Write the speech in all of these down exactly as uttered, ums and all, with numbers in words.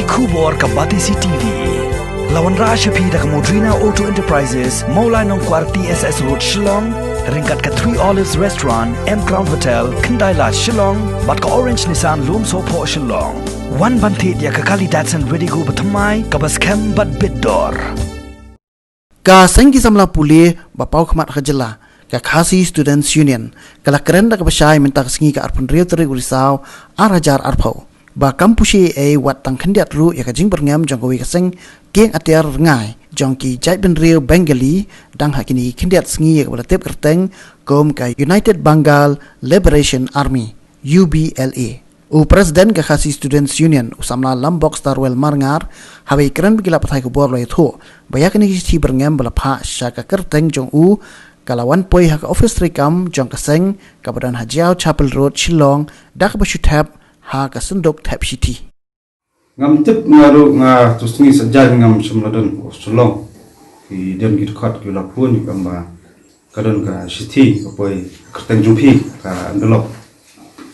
Khubor ka Batesi T V. La wanrah sha phi da ka Modrina Auto Enterprises, Mawlai Nongkwar T S S Road, Shillong, ryngkat ka Three Olives Restaurant, M Crown Hotel, Khyndai Lad, Shillong, bad ka Orange Nissan Lumsohphoh, Shillong. Wan ban thied ïa ka kali Datsun Redigo bathymmai, kaba skhem bad bit dor. Ka seng ki samla pule ba paw khmat ha ka jylla, ka Khasi Students Union, ka la kren da kaba shai mynta ka sngi ka arphew hynriew tarik u Risaw ar hajar arphew, ba kam poi shuh ei ei wat tang khyndiat ruh ïa ka jingbyrngem jong kawei ka seng kieng atiar rngai jong ki jaitbynriew Bengali, dang ha kine ki khyndiat sngi ïa kaba la tip kyrteng kum ka United Bengal Liberation Army, U B L A. U President ka Khasi Students Union, u samla Lambok Starwell Marngar, haba kren bad ki lad pathai khubor, la ïathuh ba ïa kane ka shithi byrngem ba la phah sha ka kyrteng jong u, ka la wan poi ha ka ophis treikam jong ka seng, kaba don ha Jaiaw Chapel Road, Shillong, da kaba shu thep ha ka synduk thep shithi. Ngam tip, nga ruh nga tu sngi sa jan ngam shym la don ha Shillong. Ki don ki dkhot ki la phone, ki ong ba ka don ka shithi ka poi kyrteng jong phi, ka envelope.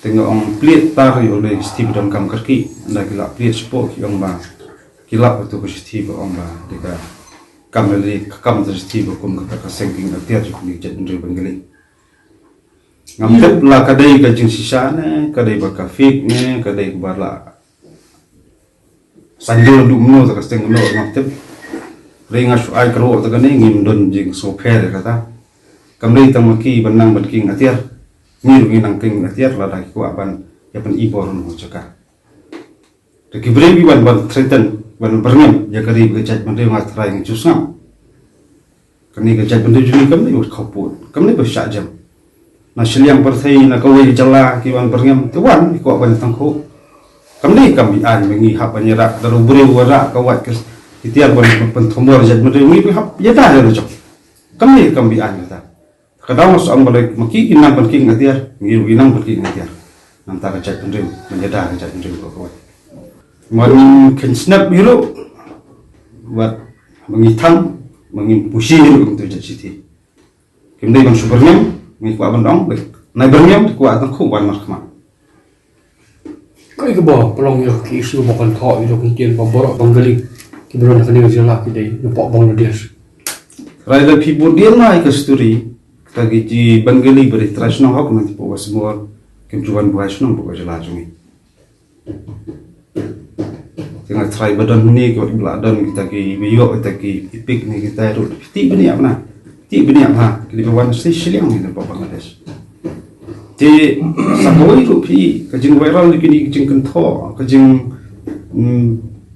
Te nga ong plie tar ïa u, lei shithi ba donkam kyrkieh. Ynda ki la plie shapoh, ki ong ba ki lap ïa tu ka shithi ba ong ba dei ka kam, lei ka kam, tu shithi ba kum kata ka seng kieng atiar jong kine ki jaitbynriew Bengali. Ngam tip la ka dei ka jingshisha ne ka dei ba ka fake ne ka dei kaba la sandal duh mynno, ta ka seng mynno, ngam tip. Hynrei nga shu ai kyrwoh ta kane, ngim don jingsngewpher ïa kata. Kam dei tang ma ki ban nang ban kieng atiar. Ngi ruh ngi nang kieng atiar lada ki kwah ban ïa pyn-i bor noh ha jaka. Te ki briew ki wan ban threaten, ban byrngem ïa ka ri bad ka jaitbynriew, nga tharai ngi ju sngap. Kane ka jaitbynriew jong ngi kam dei ba khapud, kam dei ba shah jem. Na shiliang pyrthei, na kawei ka jylla ki wan byrngem, te wan, ki kwah ban ïatangkhuh. Kam dei kam bi aiñ ba ngi hap ban ïarah, lada u briew u wanrah ka wait ka itiar ban pynthymmai ïa ka jaitbynriew, ngi bi hap ïada ïa la jong. Kam dei kam bi aiñ kata. Ka daw nga sa ong ba lei ma ki ki nang ban kieng atiar, ngi ruh ngi nang ban kieng atiar. Nangta ka jaitbynriew, ban ïada ka jaitbynriew baroh kawei. Ban kheiñ snep hi ruh, bad ba ngi thang, ba ngim poi shuh hi ruh kumtu jait shithi. Kim dei ban shu byrngem, ngi kwah ban ong, dei nai byrngem, dei kwah tangkhuh wan markhmat. Kaei kaba pynlong ïa ki issue ba kynthoh ïa ki ktien ba baroh Bengali kiba don ha kane ka jylla ki dei napoh Bangladesh. Trai, lada phi bud ïa ka story, kita ki Bengali ba dei trai shnong hok na napoh West Bengal, kim ju wan buhai shnong hapoh ka jylla jong ngi. Te nga trai ba don hangne, ki wat ki ba la don kita ki ba ïoh kita ki picnic kita ruh, phi tip bniah bha, tip bniah bha, ki dei ba wan shi shiliang hi napoh Bangladesh. Te sa kawei ruh phi, ka jingviral kine ki jingkynthoh, ka jing, mm,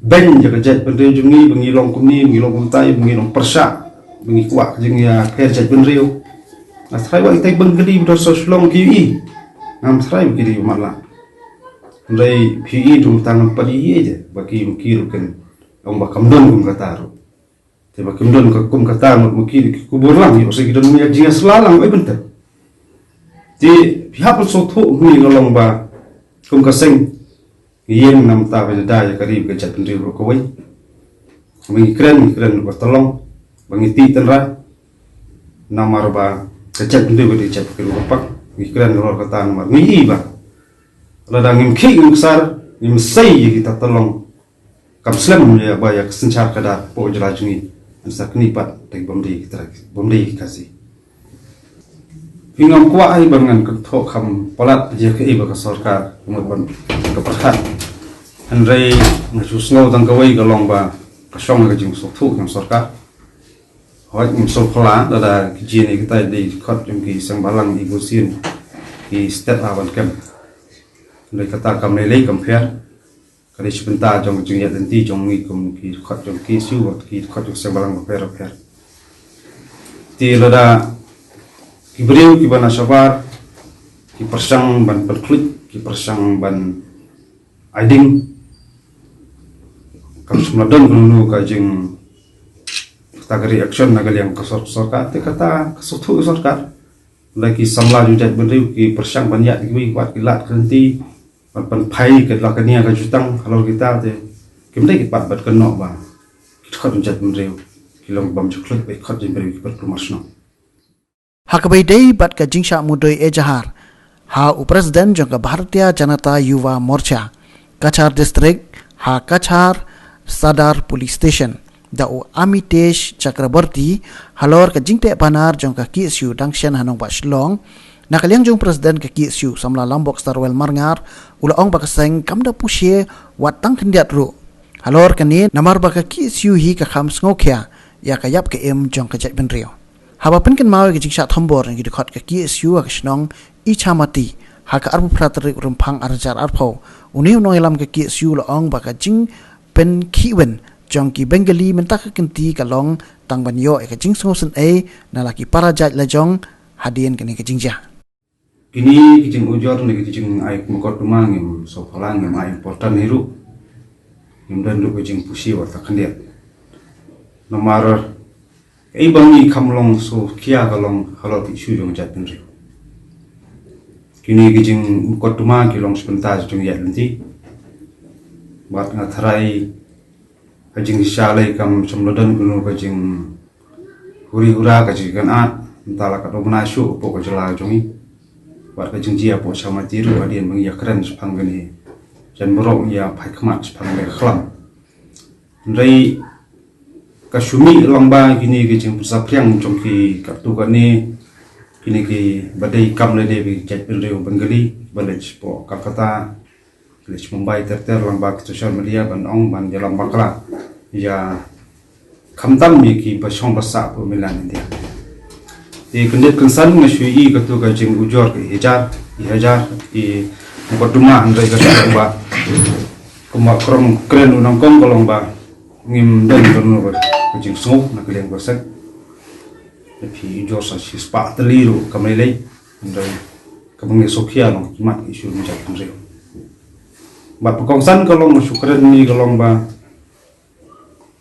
beiñ ïa ka jaitbynriew jong ngi, ba ngi long kumne, ba ngi long kumtai, ba ngi long pyrshah, ba ngi kwah ka jingïapher jaitbynriew. Nga trai ba kita ki Bengali ba don sha Shillong ki ïohi. Ngam trai ba ki dei ba matlah. Hynrei phi ïohi, dang tang pat ïohi ïa ba ki, ki ruh kin ong ba kam don kum kata ruh. Te ba kim don ka kum kata, mut ma ki ki kubur lang, ïoh sa ki don ïa jingïasla lang, oi bynta. Te phi hap ban sngewthuh, ngi nga long ba kum ka seng ngi ïeng namar ba ngi da ïa ka ri bad ka jaitbynriew baroh kawei. Ba ngi kren, ngi kren ba tyllong, ba ngi tih tynrai. Namar ba ka jaitbynriew ka dei ka jaitbynriew kaba kyrpang. Ngi kren halor kata namar ngi i ba lada ngim khih ngim ksar, ngim sei ïa kita tyllong, kam slem ïa ba ïa ka synshar ka dar hapoh jylla jong ngi, yn sa knieh pat da ki bym dei ki trai, bym dei ki Khasi. Phi, ngam kwah ei ba ngan kynthoh kham palat ïa kaei ba ka sorkar ka mut ban ka pyrkhat. Hynrei nga shu sngew tang kawei ka long ba ka shong ka jingsngewthuh ka sorkar. Hooid, ngim sngewphylla lada ki jingïadei kita dei dkhot jong ki seng bhalang, i bunsien ki stet ha ban kem. Hynrei kata kam lei lei kam pher. Ka dei shi bynta jong ka jingïaid lynti jong ngi kum ki dkhot jong ki K S U, ki dkhot jong seng bhalang bapher bapher. Te lada ki briew kiba na shabar ki pyrshang ban pynkhluit, ki pyrshang ban ai ding, kam shym la don kano kano ka jing, kata ka reaction na ka liang ka sor-, sorkar, te kata ka sngewthuh ka sorkar. Lada ki samla jong jaitbynriew ki pyrshang ban ïaid kiwei ki wat, ki lad ka lynti, ban pynphai ka la ka nia ka jutang halor kita, te kim dei ki pat ban kynnoh ba ki dkhot jong jaitbynriew ki long bym ju khluit, ba ki dkhot jong jaitbynriew ki pynkulmar shnong. Ha kaba ïadei bad ka jingshah mudui ejahar ha u President jong ka Bharatiya Janata Yuva Morcha Cachar District ha Cachar, Sadar Police Station da u Amitesh Chakraborty halor ka jingteh banar jong ka K S U dang shen ha nongbah Shillong. Na ka liang jong President ka K S U, Samla Lambok Starwell Marngar, u la ong ba ka seng kam da pushe wat tang khyndiat ruh halor kane, namar ba ka K S U hi ka kham sngewkhia ïa ka ïap ka im jong ka jaitbynriew. Haba pynkynmaw ïa ka jingshah thombor jong ki dkhot ka K S U ha ka shnong Ichamati ha ka arphew phra tarik u Rymphang ar hajar arphew, une u nongïalam ka K S U u la ong ba ka jingpynkhihwin jong ki Bengali mynta ka kynti ka long tang ban ïoh ïa ka jingsngewsynei na la ki para jait lajong hadien kane ka jingjia. Kine ki jingujor ne ki jingai mukotduma ngim sngewphylla, ngim ai important hi ruh. Ngim don ruh ka jingpushe wat tang khyndiat. Namar kaei ba ngi kham long sngewkhia ka long halor ki issue jong jaitbynriew. Kine ki jingmukotduma ki long shi bynta jong ïaid lynti. Bad nga tharai ka jingshisha lei kam shym la don kano ka jinghuri hura, ka jingkynad, mynta la ka dohmana shuh hapoh ka jylla jong ngi. Bad ka jingjia hapoh Ichamati ruh hadien ba ngi ïakren shaphang kane, jan baroh ngi ïa phai khmat shaphang kane ka khlam. Hynrei ka shu mih lang ba kine ki jingpynsaphriang jong ki katto katne, kine kiba dei kam lei dei ki jaitbynriew Bengali ba leit shapoh Kolkata, leit sha Mumbai ter ter lang ba ki social media ban ong ban ïalam bakla ïa khamtam ïa kiba shong ba sah hapoh mainland India. Te kyndit kynsan nga shu ïohi katto ka jingujor ka i hajar, i hajar ki mukotduma, hynrei ka shu ba kumba kren u nyngkong ka long ba ngim don kano ka jingsngew na ka liang ka seng. Phi ujor sa shispah tylli ruh kam lei lei, hynrei kaba ngi sngewkhia long ki mat ki issue jong jaitbynriew. Bad ba kongsan ka long, shu kren ni ka long ba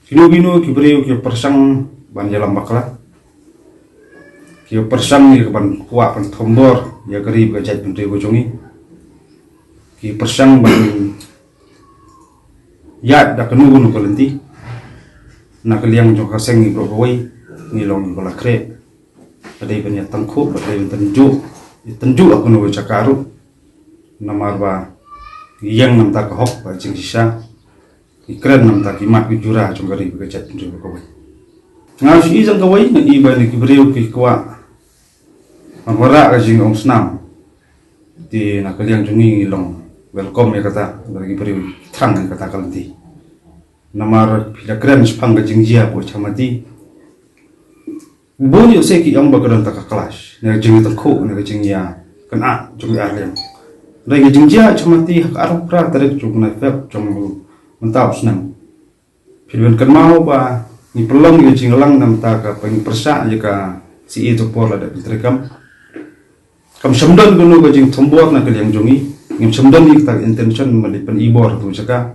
kino kino ki briew ki pyrshang ban ïalam bakla, ki pyrshang ïa ka ban kwah ban thombor ïa ka ri bad ka jaitbynriew ka jong ngi, ki pyrshang ban ïaid da kano kano ka lynti. Na ka liang jong ka seng ngi baroh kawei ngi long kiba la khreh, ba dei ban ïa tyngkhuh, ba dei ban tynjuh, ïa tynjuh ha kano ka jaka ruh. Namar ba ngi ïeng na bynta ka hok bad jingshisha, ngi kren na bynta ki mat ki jura jong ka ri bad ka jaitbynriew baroh kawei. Nga shu i jong kawei, nga i ba kine ki briew ki kwah ban wanrah ka jingong snam. Te na ka liang jong ngi ngi long welcome ïa kata, lada ki briew thrang ïa kata ka lynti. Namar phi la kren shaphang ka jingjia hapoh Ichamati, bun ïoh seh ki ong ba ka don ta ka clash, ne ka jingïatyngkhuh, ne ka jingïakynad jong ki ar liang. Hynrei ka jingjia Ichamati ha ka arphew phra tarik jong u bnai Feb jong mynta u snem, phi la kynmaw ba ngi pynlong ïa ka jingïalang na bynta ka, ba ngi pyrshah ïa ka C A tu por la dep pyntreikam. Kam shym don kano ka jingthombor na ka liang jong ngi, ngim shym don ïa kata ka intention ban leit pynibor ha tu jaka.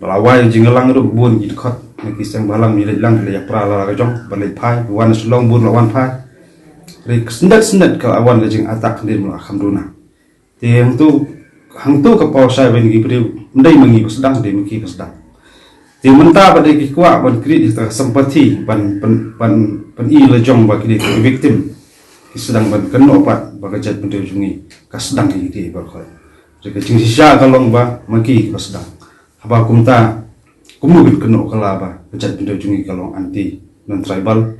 Ba la wai jingïalang ruh bun ki dkhot na ki seng bhalang, ngi leit lang, ki leit ïapra la la ka jong, ba leit phai, wan na Shillong bun la wan phai. Hynrei ka snet snet ka la wan ka jingattack, hynrei ba la kham duna. Te hangtu, hangtu ka paw shai ba ngi ki briew, ym dei ma ngi ba sdang, dei ma ki ba sdang. Te mynta ba dei ki kwah ban create ïa ka sympathy, ban, ban, ban, ban i la jong ba ki dei ki victim, ki sdang ban kynnoh pat ba ka jaitbynriew jong ngi ka sdang ïa ki baroh. Te ka jingshisha ka long ba ma ki ba sdang. Haba kumta, kumno kin kynnoh kylla ba ka jaitbynriew jong ngi ka long anti, non-tribal,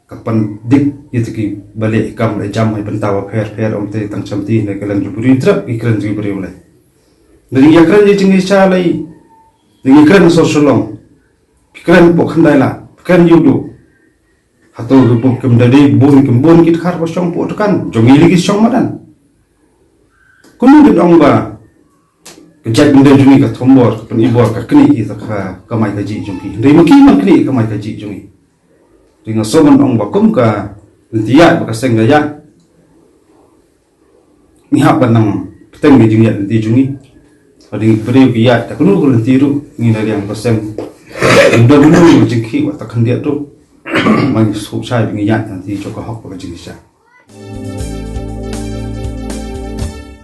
ka pyndik ïa kita kiba leh kam leh jam ha ki bynta bapher pher, ym tei tang Chamti, ne ka liang jong u briew, trep ki kren jong u briew lei. Ngi ïakren ïa ka jingshisha lei, ngi kren sor Shillong, ki kren hapoh Khyndai Lad, ki kren Ïewduh. Hato ki bun, kim da dei bun, kim bun ki dkhar ba shong hapoh Dkhan, jong ngi lei ki shong madan. Kumno kin ong ba ka jaitbynriew jong ngi ka thombor, ka pynibor, ka knieh ïa ka kamai kajih jong ki, hynrei ma ki ban knieh ïa ka kamai kajih jong ngi. Te nga sngew ban ong ba kum ka lynti ïaid ba ka seng ka ïaid, ngi hap ban nang bteng ïa ka jingïaid lynti jong ngi. Hadien ki briew ki ïaid da kano ka lynti ruh, ngi na liang ka seng, ngi don kano ka jingkhih wat tang khyndiat ruh, ma ngi sngewshai ba ngi ïaid lynti jong ka hok bad ka jingshisha.